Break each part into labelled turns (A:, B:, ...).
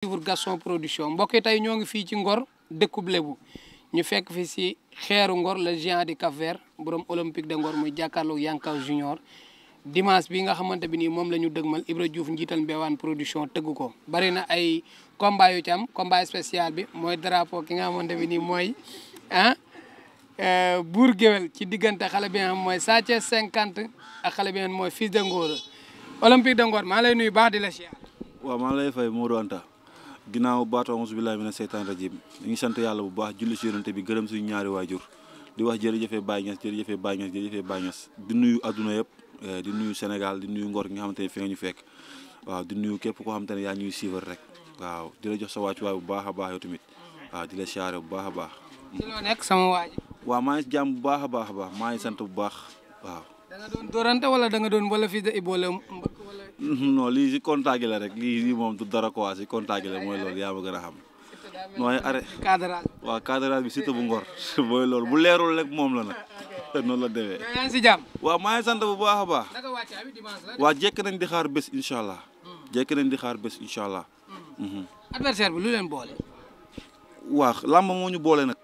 A: livre Gaston Production mbokk yi tey ñoo ngi fii ci Ngor dëkkub Lebu ñu fekk fi si xeeru Ngor le géant du Cap-Vert borom olympique de Ngor muy jàkkaarloog Yankaw Junior dimanche bi nga xamante bi nii moom la ñu dëgmal Ibra Diouf njiital Mbewaan Production tëgg ko bari na ay combat yu ci am combat spécial bi mooy drapeau ki nga xamante bi nii mooy buur géwél ci diggante xale bi nga xam mooy Sa Thiès 50 ak xale bi nga xam mooy Fils de Ngor olympique de Ngor maa lay nuyu baax di la siyaar.
B: waaw maa lay fay Modou Anta ginnaaw baatu auzu billaahi mina seytaani rajiim ñu ngi sant yàlla bu baax julli si yonente bi gërëm suñu ñaari waajur di wax jërëjëfee Baye Niass jërëjëfee Baye Niass jërëjëfee Baye Niass di nuyu adduna yëpp di nuyu Sénégal di nuyu Ngor gi nga xamante ne fi nga ñu fekk waaw di nuyu képp koo xamante ne yaa ñuy suivre rek waaw di la jox sa wàccuwaay bu baax a baax yow tamit waaw di la siyaare bu baax a baax.
A: ci loo nekk sama waaj.
B: waaw maa ngi si jàmm bu baax a baax a baax maa ngi sant bu baax waaw.
A: da nga doon dorante wala da nga doon wala Fils de Ibo la mbëkk wala.
B: non lii si contact gi la rek lii moom du dara quoi si contact gi la mooy loolu yaa ma gën a xam. mooy arrêt
A: cadrage.
B: waaw cadrage bi Siteu bu Ngor mooy loolu bu leerul rek moom la nag noonu la demee.
A: yaa ngi si jàmm.
B: waaw maa ngi sant bu baax a baax.
A: naka wàcce bi dimanche la.
B: waaw jekk nañ di xaar bés incha allah. jekk nañ di xaar bés incha allah.
A: adversaire bi lu leen boole.
B: waaw làmb moo ñu boole nag.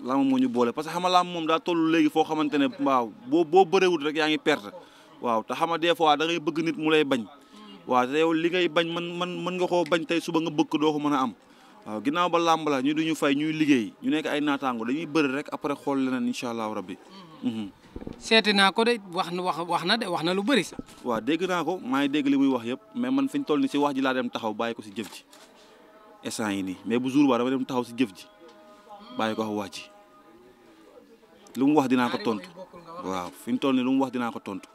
B: làmb moo ñu boole parce que xam nga làmb moom daa toll léegi foo xamante ne waaw boo bëreewul rek yaa ngi perte waaw te xam nga des fois da ngay bëgg nit mu lay bañ waaw te yow li ngay bañ mën nga koo bañ tey suba nga bëgg doo ko mën a am waaw ginnaaw ba làmb la ñu duñu fay ñuy liggéey ñu nekk ay naataango dañuy bëri rek après xool leneen incha allahu rabbi.
A: seeti naa ko de wax na lu bëri sax.
B: waaw dégg naa ko maa ngi dégg li muy wax yëpp mais man fi ñu toll ni si wax ji laa dem taxaw bàyyi ko si jëf ji instant yi nii mais bu jour ba dama dem taxaw si jëf ji bàyyi ko wax ji lu mu wax dinaa ko tontu waaw fi ñu toll ni lu mu wax dinaa ko tontu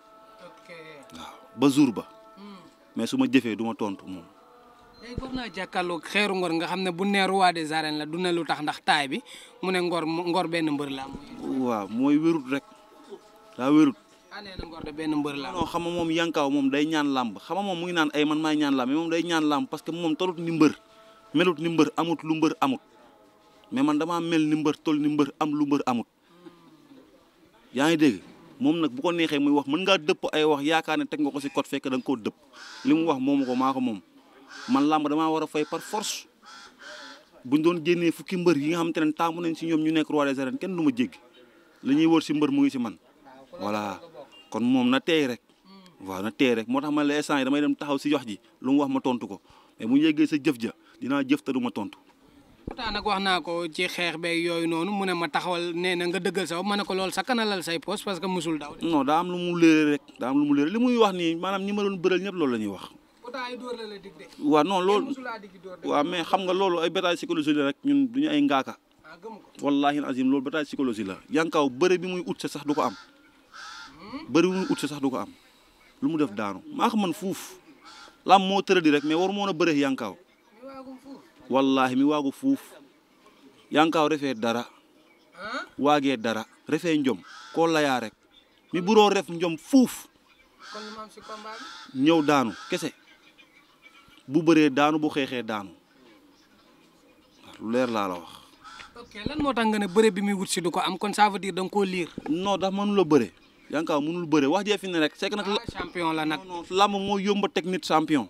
B: waaw ba jour ba mais su ma jëfee du ma tontu moom.
A: léegi war naa jàkkaarloog xeeru Ngor nga xam ne bu nee roi des arènes la du ne lu tax ndax taay bi mu ne Ngor benn mbër la am.
B: waaw mooy wérut rek daa wérut.
A: nee na Ngor de benn mbër la am.
B: non xam nga moom Yankaw moom day ñaan làmb xam nga moom mu ngi naan ay man maay ñaan làmb mais moom day ñaan làmb parce que moom tolut ni mbër melut ni mbër amut lu mbër amut mais man damaa mel ni mbër tol ni mbër am lu mbër amut. yaa ngi dégg moom nag bu ko neexee muy wax mën ngaa dëpp ay wax yaakaar ne teg nga ko si code fekk da nga koo dëpp li mu wax moomu ko maa ko moom man làmb damaa war a fay par force buñ doon génnee fukki mbër yi nga xamante ne taamu nañ si ñoom ñu nekk roi des arènes kenn du ma jéggi li ñuy wër si mbër mu ngi si man voilà kon moom na teey rek waaw na teey rek moo tax man la instant yi damay dem taxaw si wax ji lu mu wax ma tontu ko mais bu ñu yeggee sa jëf ja dinaa jëf te du ma tontu.
A: pourtant nag wax naa ko ci xeex beeg yooyu noonu mu ne ma taxawal nee na nga dëggal sa bopp ma ne ko loolu sa kanalal say poste parce que musul daw.
B: non daa am lu mu léere rek daa am lu mu léere li muy wax nii maanaam ñi ma doon bëral ñëpp loolu la ñuy wax.
A: pourtant ay dóor la la dig de.
B: waaw non loolu waaw mais xam nga loolu ay bataille psychologie la rek ñun duñu ay ngaaka. wallahi azim loolu bataille psychologie la Yankaw bëre bi muy ut sax du ko am. bëre bi muy ut sax du ko am lu mu def daanu maa xam man fuuf lam moo tëradi rek mais waru moon a bëre Yankaw. wallahi mi waagu fuuf Yankaw refee dara waagee dara refee njom koo layaa rek mi buroo ref njom fuuf ñëw daanu kese bu bëree daanu bu xeexee daanu lu leer laa la wax.
A: ok lan moo tax nga ne bëre bi muy wut si du ko am kon ça veut dire da nga koo liir.
B: non ndax mënul a bëre Yankaw mënul bëre wax jee fi ne rek c'est que nag.
A: champion la nag.
B: non làmb moo yomba teg nit champion.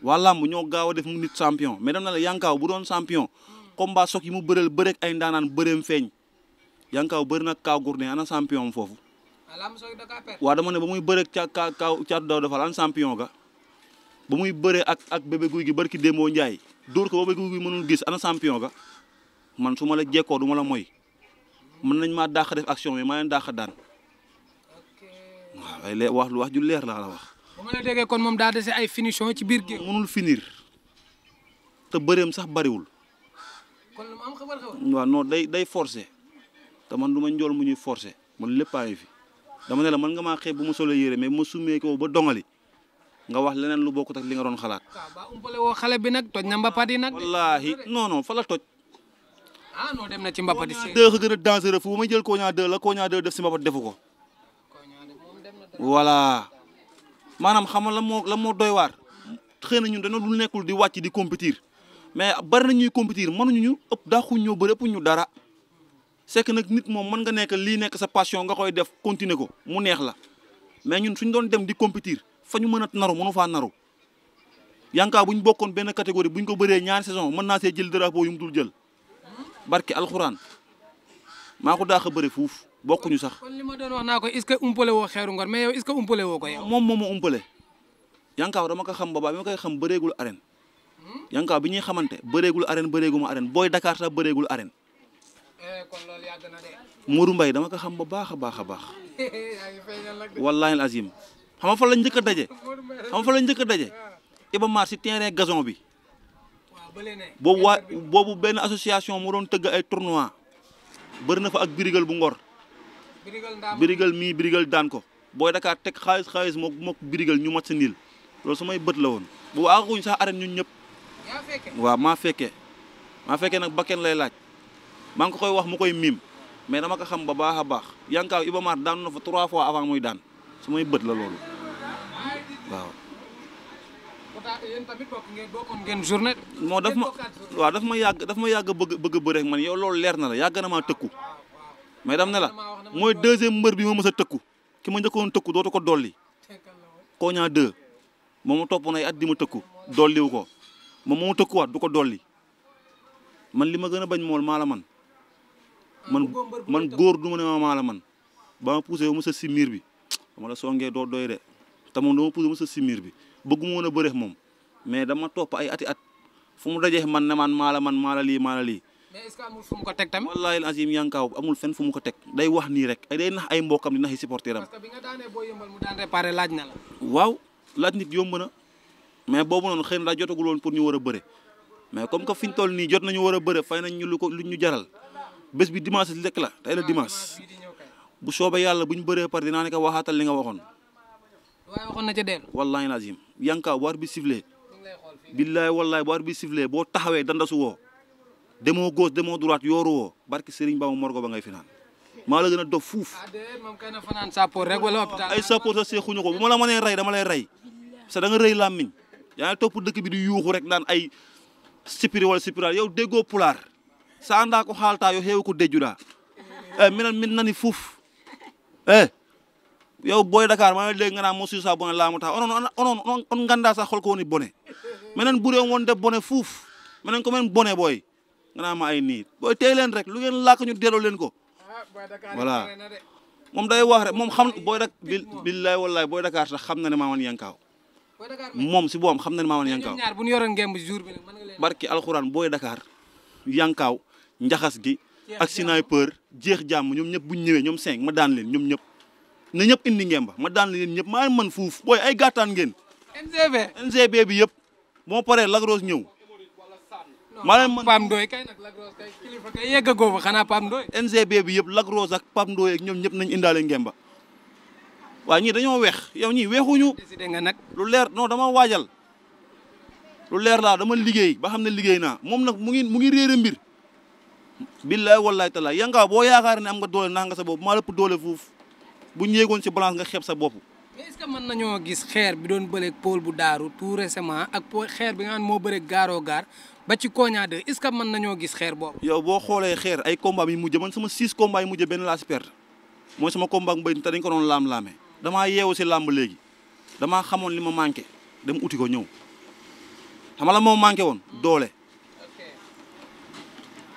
B: waa làmb ñoo gaaw a def mu nit champion mais dem na la Yankaw bu doon champion combat soog yi mu bëreel bëreeg ay ndaanaan bëreem feeñ Yankaw bëri na Kaaw Gourdin ana champion am foofu. waa dama ne ba muy bëreeg caatu daw defal ana champion ga ba muy bëree ak bébé guy gi barki Demba Ndiaye dóor ko ba bébé guy gi mënul gis ana champion ga man su ma la jekkoo du ma la moy mën nañ maa dàq def action mais maa leen dàq daan waaw ay wax ju leer laa la wax.
A: bu ma la déggee kon moom daa dese ay finition ci biir géej.
B: mënul finir te bëreem sax bariwul.
A: kon lu am xabar
B: waaw non day forcer te man du ma njool mu ñuy forcer man lépp a ngi fi dama ne la man nga maa xeeb bu ma solo yére mais bu ma summee ko ba dongali nga wax leneen lu bokkut ak li nga doon xalaat.
A: waaw ba umpale woo xale bi nag toj na mbapat yi nag.
B: wallaahi non fa la toj.
A: non dem na ci mbapat yi.
B: Koña 2 ko gën a dangereux fu ma jël Koña 2 la Koña 2 def si mbapat defu ko. voilà. maanaam xam nga la moo doy waar xëy na ñun dañoo dul nekkul di wàcc di compétir mais bari na ñuy compétir mënuñu ñu ëpp daaxuñ ñoo bëri ëpp ñu dara c'est que nag nit moom mën nga nekk lii nekk sa passion nga koy def continuer ko mu neex la mais ñun suñ doon dem di compétir fa ñu mën a naru mënu faa naru Yankaw bu ñu bokkoon benn catégorie bu ñu ko bëree ñaari saison mën naa see jël drapeau yu mu dul jël barki alxuraan maa ko daax a bëri fuuf bokkuñu sax.
A: kon li ma doon wax naa ko est-ce que umpale woo Xeeru Ngor mais yow est-ce que umpale woo ko yow.
B: moom moo ma umpale Yankaw dama ko xam ba bi ma koy xam bëreegul arène Yankaw bi ñuy xamante bëreegul arène bëreeguma arène booy Dakar sax bëreegul arène.
A: kon loolu yàgg na de.
B: Modou Mbaye dama ko xam ba baax a baax a baax. wallaahi azim xam nga fa lañ njëkk a daje. xam nga fa lañ njëkk a daje. Iba Mar si terrain gazon bi. boobu benn association mu doon tëgg ay tournoi bëri na fa ak birigal bu Ngor. birigal birigal daan ko. booy Dakar teg xaalis moo birigal ñu mat sa niil loolu samay bët la woon. bu àgguñ sax arène ñun ñëpp. waaw maa fekkee nag bakken lay laaj. maa ngi ko koy wax mu koy miim mais dama ko xam ba baax a baax Yankaw Iba Mar daan na fa 3 fois avant muy daan samay bët la loolu waaw.
A: yéen tamit bokkoon ngeen journée.
B: moo daf ma yàgg bëgg a bëre ak man yow loolu leer na la yàgg na maa tëkku mais dam ne la mooy deuxième mbër bi ma mës a tëkku ki ma njëkkoon tëkku dootu ko dolli. Koña 2 moom ma topp nay at di ma tëkku dolliwu ko moom moo ma tëkkuwaat du ko dolli man li ma gën a bañ mool maa la man góor du ma ne maa la man ba ma poussé ma sa si miir bi dama la songee doo doy de te moom dama poussé ma sa si miir bi bëgguma woon a bëreex moom mais dama topp ay ati at fu mu dajee man ne man maa la lii.
A: mais est-ce que amul fu mu ko teg tamit.
B: wallaahi azim Yankaw amul fenn fu mu ko teg day wax nii rek day nax ay mbokam di nax ay supporteram.
A: parce que bi nga daanee boo yëmbal mu daan réparé laaj na la.
B: waaw laaj nit yomb na mais boobu noonu xëy na daa jotagul woon pour ñu war a bëre mais comme que fi ñu toll nii jot nañu war a bëre fay nañ ñu lu ñu jaral bés bi dimanche li lekk la tey la dimanche bu soobee yàlla bu ñu bëree par dinaa ne ko waxaatal li nga waxoon.
A: waaye waxoon na ca dellu.
B: wallaahi azim Yankaw bu arbitre bi sifflé billaay wallaahi bu arbitre bi sifflé boo taxawee dandasu woo demoo gauche demoo droite yooru woo barki Serigne Bamba morgo ba ngay finaan maa la gën a dof fuuf.
A: moom kay na fanaan sappoor rek wala hôpital.
B: ay sappoor sa seexuñu ko bu ma la mënee rey dama lay rey parce que da nga rëy làmmiñ yaa ngi topp dëkk bi di yuuxu rek naan ay sipiri wala sipiraal yow déggoo pulaar sa anda ko xaaltaa yo xeewu ko déjjuɗaa min nani fuuf yow booy Dakar ma dégg nga naan mo susa bone laamuta onon on ganda sa hol ko woni bone minen ɓuuri on wonde bone fuuf minen ko men bone booy nga naa ma ay nii booy tey leen rek lu ngeen laaka ñu delloo leen ko voilà moom day wax rek moom xam booy dak billaay wallaay booy Dakar sax xam na ne maa man Yankaw moom si boom xam na ne maa man Yankaw
A: bu ñu yoroon ngemb jour bi
B: barki alxuraan booy Dakar Yankaw njaxas gi ak sniper jeex jàmm ñoom ñëpp buñ ñëwee ñoom 5 ma daan leen ñoom ñëpp na ñëpp indi ngemba ma daan leen ñëpp maa man fuuf booy ay gàttaan ngeen NGB bi yëpp moo paree Lagros ñëw maa leen man
A: Pam Ndoye kay nag Lagros kay kilifa kay yeggagoo fa xanaa Pam Ndoye
B: NGB bi yëpp Lagros ak Pam Ndoye ak ñoom ñëpp nañ indaale ngemba waaw ñii dañoo weex yow ñii weexuñu
A: décidé nga nag
B: lu leer non dama waajal lu leer laa dama liggéey ba xam ne liggéey naa moom nag mu ngi réere mbir billaay wallaay taala Yankaw boo yaakaar ne am nga doole nax nga sa bopp maa lépp doole fuuf bu ñu yéegoon si balance nga xeeb sa bopp.
A: mais est-ce que mën nañoo gis xeer bi doon bëreeg Paul bu daaru tout récemment ak xeer bi nga xam moo bëreeg gaaroo gaar ba ci Koña 2 est-ce que mën nañoo gis xeer boobu.
B: yow boo xoolee xeer ay combat yi mujj man sama 6 combats yi mujj benn laa si perte mooy sama combat ak mbéy te dañ ko doon laam-laamee damaa yeewu si làmb léegi damaa xamoon li ma manqué dem uti ko ñëw xam nga la moo manqué woon doole.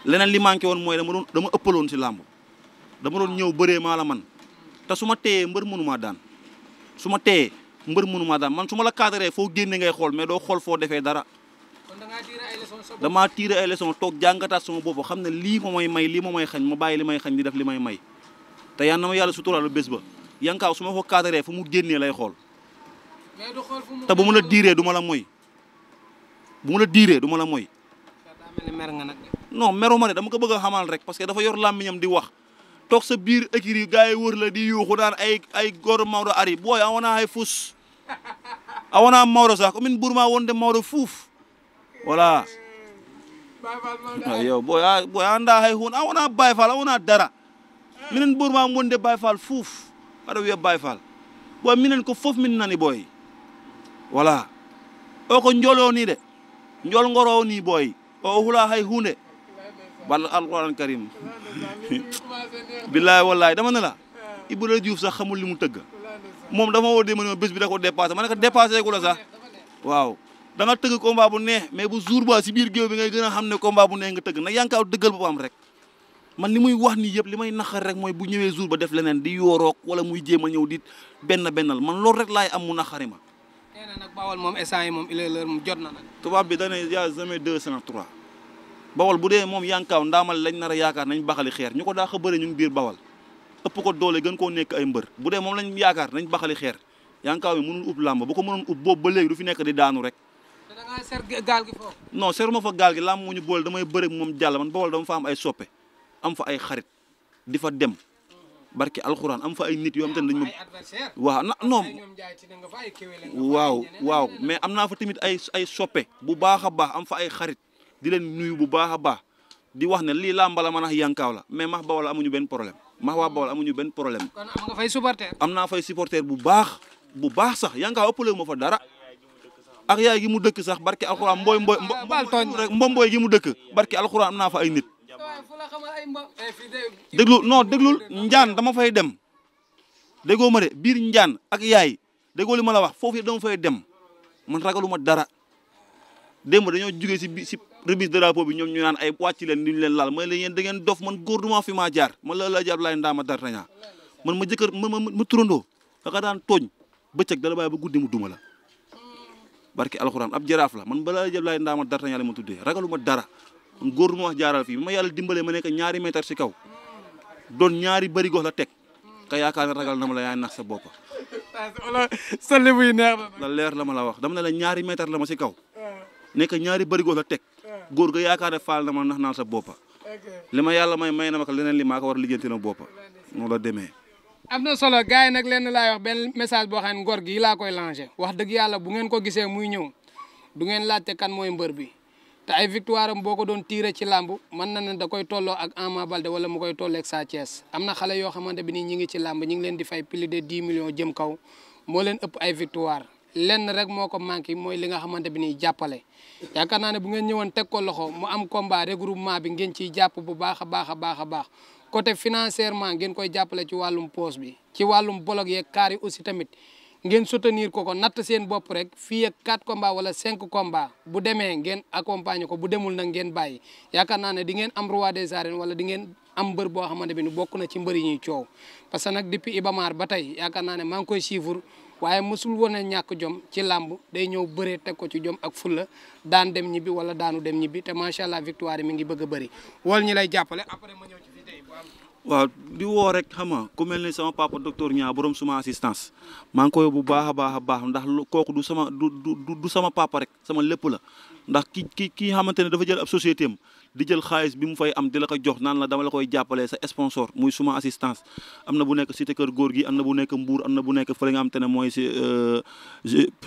B: leneen li manqué woon mooy dama ëppaloon si làmb dama doon ñëw bëree maa la man te su ma téyee mbër mënumaa daan su ma téyee mbër mënumaa daan man su ma la cadré foo génne ngay xool mais doo xool foo defee dara damaa tiire ay leçons toog jàngataat sama bopp xam ne lii ma may lii ma may xañ ma bàyyi li may xañ di def li may may te yal na ma yàlla suturaal bés ba Yankaw su ma ko cadré fu mu génnee lay xool te bu mu la diiree du ma la moy bu mu la diiree du ma la moy non meruma ne dama ko bëgg a xamal rek parce que dafa yor làmmiñam di wax toog sa biir écurie gars yi wër la di yuuxu naan ay góor Maodo ari booy a wona hay fus a wona Maodo sax ko min ɓurma wonde Maodo fuuf voilà yow booy a anda hay hun a wona Baye Fall a wona dara minen ɓurma wonde Baye Fall fuuf aɗa wiya Baye Fall booy minen ko fof min nani booy voilà o ko njolo ni de njol ngoro ni booy o hula hay hunde bal alquran karim billaay wallaay dama ne la Ibra Diouf sax xamul li mu tëgg moom dafa woo dee ma ne bés bi da ko dépassé ma ne ko dépassé gu la sax waaw da nga tëgg combat bu neex mais bu jour ba si biir géew bi ngay gën a xam ne combat bu neex nga tëgg na Yankaw dëggal boppam rek man li muy wax nii yëpp li may naqar rek mooy bu ñëwee jour ba def leneen di yooroog wala muy jéem a ñëw di bennal man loolu rek laay am mu naqari ma.
A: nee na nag Bawol moom instant yi moom il est l'heure moom jot na nag.
B: tubaab bi dañ ne y a jamais 2 sans 3 Bawol bu dee moom Yankaw ndaamal lañ nar a yaakaar nañ baxali xeer ñu ko daa bëre ñu ngi biir Bawol ëpp ko doole gën koo nekk ay mbër bu dee moom lañ yaakaar nañ baxali xeer Yankaw yi mënul ub làmb bu ko mënoon ub boobu ba léegi du fi nekk di daanu rek.
A: te da ngaa ser gaal gi foofu.
B: non seruma fa gaal gi làmb mu ñu boole damay bëre moom jàll man Bawol dama fa am ay soppe am fa ay xarit di fa dem barki alxuraan am fa ay nit yoo xam te ne dañ ma waaw non waaw mais am naa fa tamit ay soppe bu baax a baax am fa ay xarit di leen nuyu bu baax a baax di wax ne lii làmb la man a Yankaw la mais max Bawol amuñu benn problème max waa Bawol amuñu benn problème.
A: kon am nga fay supporter.
B: am naa fay supporter bu baax sax Yankaw ëppale wu ma fa dara ak yaay gi mu dëkk sax barki alxuraan mbooy gi mu dëkk barki alxuraan am naa fa ay nit. déglul njaan dama fay dem déggoo ma de biir njaan ak yaay déggoo li ma la wax foofu yëpp dama fay dem man ragaluma dara démb dañoo jógee si remise drapeau bi ñoom ñu naan ay wàcc leen ni ñu leen laal mooy la yéen da ngeen dof man góor duma fi maa jaar man la jàpp laay ndaama dartañaa man ma jëkkër ma turandoo daka daan tooñ bëccëg dala bàyyi ba guddi mu duma la barki alxuraan ab jaraaf la man bala jàpp laay ndaama dartañaa la ma tuddee ragaluma dara man góor duma wax jaaral fii bi ma yàlla dimbalee ma nekk 2 mètres si kaw doon 2 bëri gox la teg ka yaakaar ne ragal na ma la yaay nax sa bopp.
A: sa lébu yi neex na.
B: la leer la ma la wax dama ne la 2 mètres la ma si kaw nekk 2 bëri gox la teg góor ga yaakaar ne faal na ma nax naan sa bopp li ma yàlla may na ma ko leneen li maa ko war a lijjanti na bopp noonu la demee.
A: am na solo gars yi nag lenn laay wax benn message boo xam ne ngor gi laa koy lancé wax dëgg yàlla bu ngeen ko gisee muy ñëw du ngeen laajte kan mooy mbër bi. te ay victoire am boo ko doon tiire ci làmb mën na ne da koy tolloo ak Ama Baldé wala mu koy tolleeg Sa Thiès am na xale yoo xamante bi nii ñi ngi ci làmb ñi ngi leen di fay plus de 10 millions jëm kaw moo leen ëpp ay victoire lenn rek moo ko manqué mooy li nga xamante bi nii jàppale yaakaar naa ne bu ngeen ñëwoon teg ko loxo mu am combat regroupement bi ngeen ciy jàpp bu baax a baax côté financièrement ngeen koy jàppale ci wàllum poche bi ci wàllum bolog yeeg kaar yi aussi tamit ngeen soutenir ko natt seen bopp rek fii ak 4 combats wala 5 combats bu demee ngeen accompagner ko bu demul nag ngeen bàyyi yaakaar naa ne di ngeen am roi des arènes wala di ngeen am mbër boo xamante bi ni bokk na ci mbër yi ñuy coow parce que nag depuis Ibamar ba tey yaakaar naa ne maa ngi koy suivre waaye mosul woon a ñàkk jom ci làmb day ñëw bëree teg ko ci jom ak fulla daan dem ñibbi wala daanu dem ñibbi te macha allah victoire yi mi ngi bëgg a bëri wol ñi lay jàppale après ma ñëw ci fii tey bu am.
B: waaw di woo rek xam nga ku mel ni sama papa docteur Niang borom suma assistance maa ngi koy bu baax a baax ndax kooku du sama papa rek sama lépp la ndax ki xamante ne dafa jël ab société am di jël xaalis bi mu fay am di la ko jox naan la dama la koy jàppalee sa sponsor muy suma assistance am na bu nekk cité kër góor gi am na bu nekk Mbour am na bu nekk fële nga xamante ne mooy si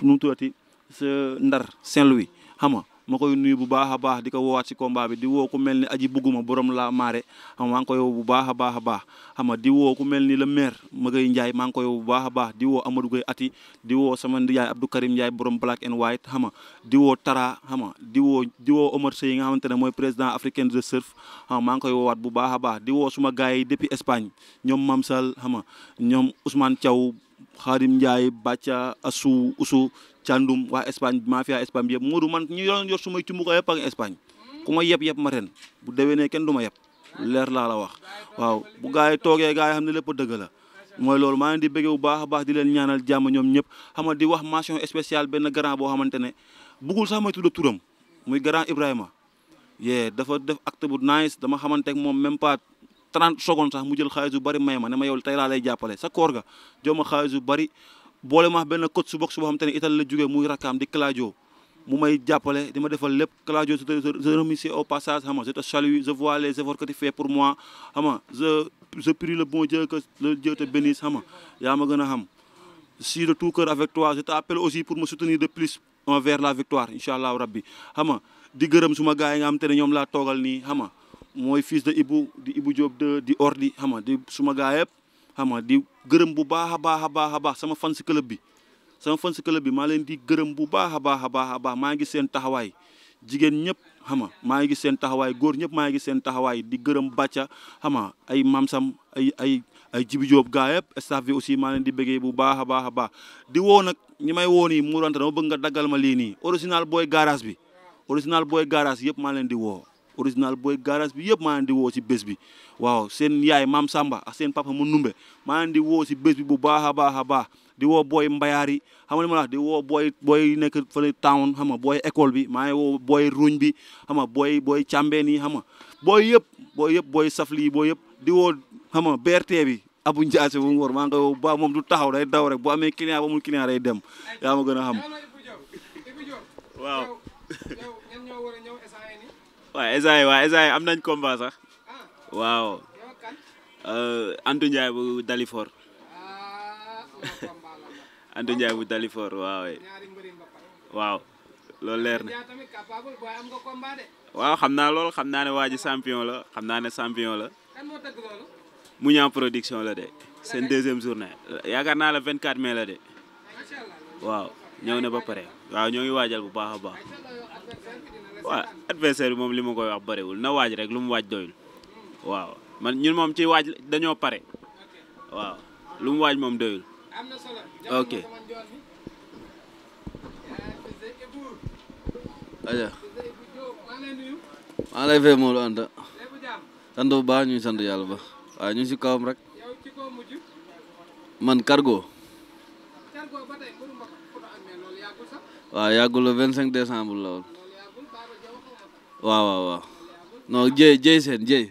B: nu mu tuddati sa Ndar Saint-Louis xam nga ma koy nuyu bu baax a baax di ko woowaat si combat bi di woo ku mel ni aji bugguma borom la maare xam maa ngi koy woo bu baax a baax xam nga di woo ku mel ni le maire Magay Ndiaye maa ngi koy woo bu baax a baax di woo Amadou Gueye Ati di woo sama ndiyaay Abdou Karim Ndiaye borom black and white xam nga di woo Tara xam nga di woo Omar Sey yi nga xamante ne mooy président africain de surf xam nga maa ngi koy woowaat bu baax a baax di woo suma gars yi depuis Espagne ñoom Mamsal xam nga ñoom Ousmane Thiaw Khadim Ndiaye Bacha Usu Candum waa Espagne mafia Espagne bi yëpp Modou man ñu doon yor sumay cumbu ko yëpp ak Espagne ku ma yeb ma ren bu déwénee kenn du ma yeb leer laa la wax waaw bu gars yi toogee gars yi xam ne lépp dëgg la mooy loolu maa ngi di bëggee bu baax a baax di leen ñaanal jàmm ñoom ñëpp xam nga di wax mention spéciale benn grand boo xamante ne bëggul sax may tudd turam muy grand Ibrahima dafa def acte bu nice dama xamante ak moom même pas 30 secondes sax mu jël xaalis bu bari may ma ne ma yow tey laa lay jàppale sa koor ga jox ma xaalis bu bari boole ma benn coach su box boo xamante ne Italie la jógee muy rakkaam di Claudio mu may jàppale di ma defal lépp Claudio je te remercie au passage xam nga je te salue je vois les efforts que tu fais pour moi xam nga je prie le bon Dieu que le Dieu te bénisse xam nga yaa ma gën a xam je suis de tout cœur avec toi je t'appelle aussi pour me soutenir de plus envers la victoire incha allah rabbi xam nga di gërëm suma gars yi nga xamante ne ñoom laa toogal nii xam nga mooy fils de Ibou di Ibou Diop di Ordi xam nga di suma gars yëpp xam nga di gërëm bu baax a baax sama fan si club bi maa leen di gërëm bu baax a baax maa ngi seen taxawaay jigéen ñëpp xam nga maa ngi seen taxawaay góor ñëpp maa ngi seen taxawaay di gërëm bàcca xam nga ay mamsam ay Jibi Diop gaa yëpp staff bi aussi maa leen di bëggee bu baax a baax di woo nag ñi may woo nii Modou Anta dama bëgg nga daggal ma lii nii original booy garage bi original booy garage yëpp maa leen di woo original booy garage bi yëpp maa leen di woo si bés bi waaw seen yaay maam Samba ak seen papa mu numbe maa leen di woo si bés bi bu baax a baax a baax di woo booy mbayaar yi xam nga li ma la wax di woo booy nekk fële town xam nga booy école bi maa ngi woo booy ruñ bi xam nga booy càmbeen yi xam nga booy yëpp booy safli booy yëpp di woo xam nga BRT bi Abu Ndiasse bu Ngor maa ngi koy ba moom du taxaw day daw rek bu amee client ba amul client day dem yaa ma gën a xam
C: waaw waaw Esaay am nañ combat sax waaw Antou Ndiaye bu Dalifor Antou Ndiaye bu Dalifor waaw loolu leer na waaw xam naa loolu xam naa ne waa ji champion la xam naa ne champion la Mouniang production la de seen deuxième journée yaakaar naa la 24 mai la de waaw ñëw na ba pare waaw ñoo ngi waajal bu baax a baax waaw adversaire bi moom li ma koy wax bëriwul na waaj rek lu mu waaj doyul waaw man ñun moom ci waaj dañoo pare waaw lu mu waaj moom doyul ok
D: aja maa lay fay Modou Anta sant bu baax ñu sant yàlla ba waaw ñu si kawam rek man cargo waaw yàggul le 25 décembre la woon waaw non jëy seen jëy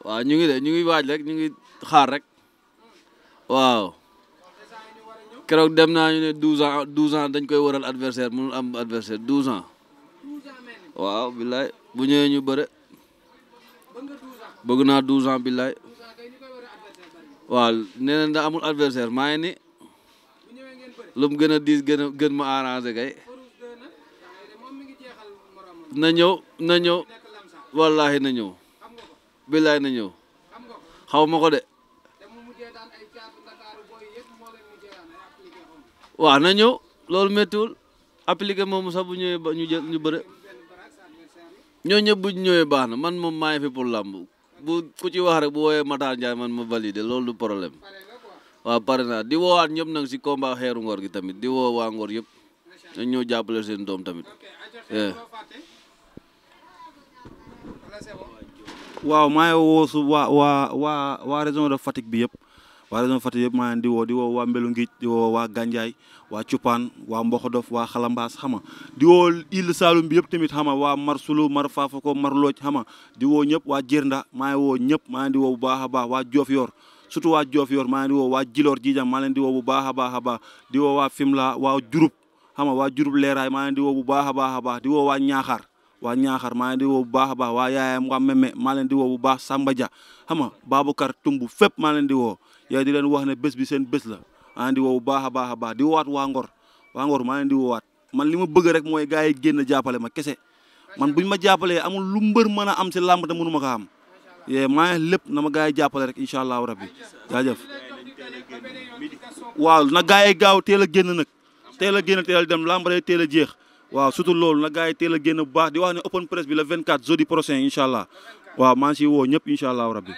D: waaw ñu ngi waaj rek ñu ngi xaar rek waaw keroog dem naa ñu ne 12 ans dañ koy waral adversaire mënul am adversaire 12 ans waaw billaay bu ñëwee ñu bëre bëgg naa 12 ans billaay waaw nee na da amul adversaire maa ngi ni lu mu gën a diis gën ma arrangé kay na ñëw wallahi na ñëw billaay na ñëw xaw ma ko de waaw na ñëw loolu méttiwul appliqué moom sax bu ñëwee ba ñu jël ñu bëre ñoo ñëpp bu ñëwee baax na man moom maa ngi fi pour làmb bu ku ci wax rek bu woowee Matar Ndiaye man ma validé loolu du problème waaw pare naa di woowaat ñëpp nag si combat xeeru Ngor gi tamit di woo waa Ngor yëpp dañ ñëw jàppale seen doom tamit
B: waaw maa ngi woo su waa région de Fatick bi yëpp waa région de Fatick yëpp maa ngi di woo waa Mbelu Ngij di woo waa Gandiaye waa Cupaan waa Mboxodof waa Xalambaas xama di woo Île Saloum bi yëpp tamit xama waa Mar Sulu Mar Fafako Mar Looj xama di woo ñëpp waa Jirnda maa ngi woo ñëpp maa ngi di woo bu baax a baax waa Diofior surtout waa Diofior maa ngi di woo waa Djilor Jijam maa leen di woo bu baax a baax a baax di woo waa Fimela waa Diouroup xama waa Diouroup Leeraay maa leen di woo bu baax a baax a baax di woo waa Ñaaxar maa leen di woo bu baax a baax waa Yaayam waa Meme maa leen di woo bu baax Samba Dia xama Baboucar Tumbu fépp maa leen di woo yow di leen wax ne bés bi seen bés la maa leen di woo bu baax a baax a baax di woowaat waa Ngor maa leen di woowaat man li ma bëgg rek mooy gars yi génn jàppale ma kese man buñ ma jàppalee amul lu mbër mën a am si làmb te mënu ma ko am maa ngi lépp na ma gars yi jàppale rek incha allahu rabbi jaajëf waaw na gars yi gaaw teel a génn nag teel a dem làmb day teel a jeex waaw surtout loolu na gars yi teel a génn bu baax di wax ne open press bi le 24 jeudi prochain incha allah waaw maa ngi siy woo ñëpp incha allahu rabbi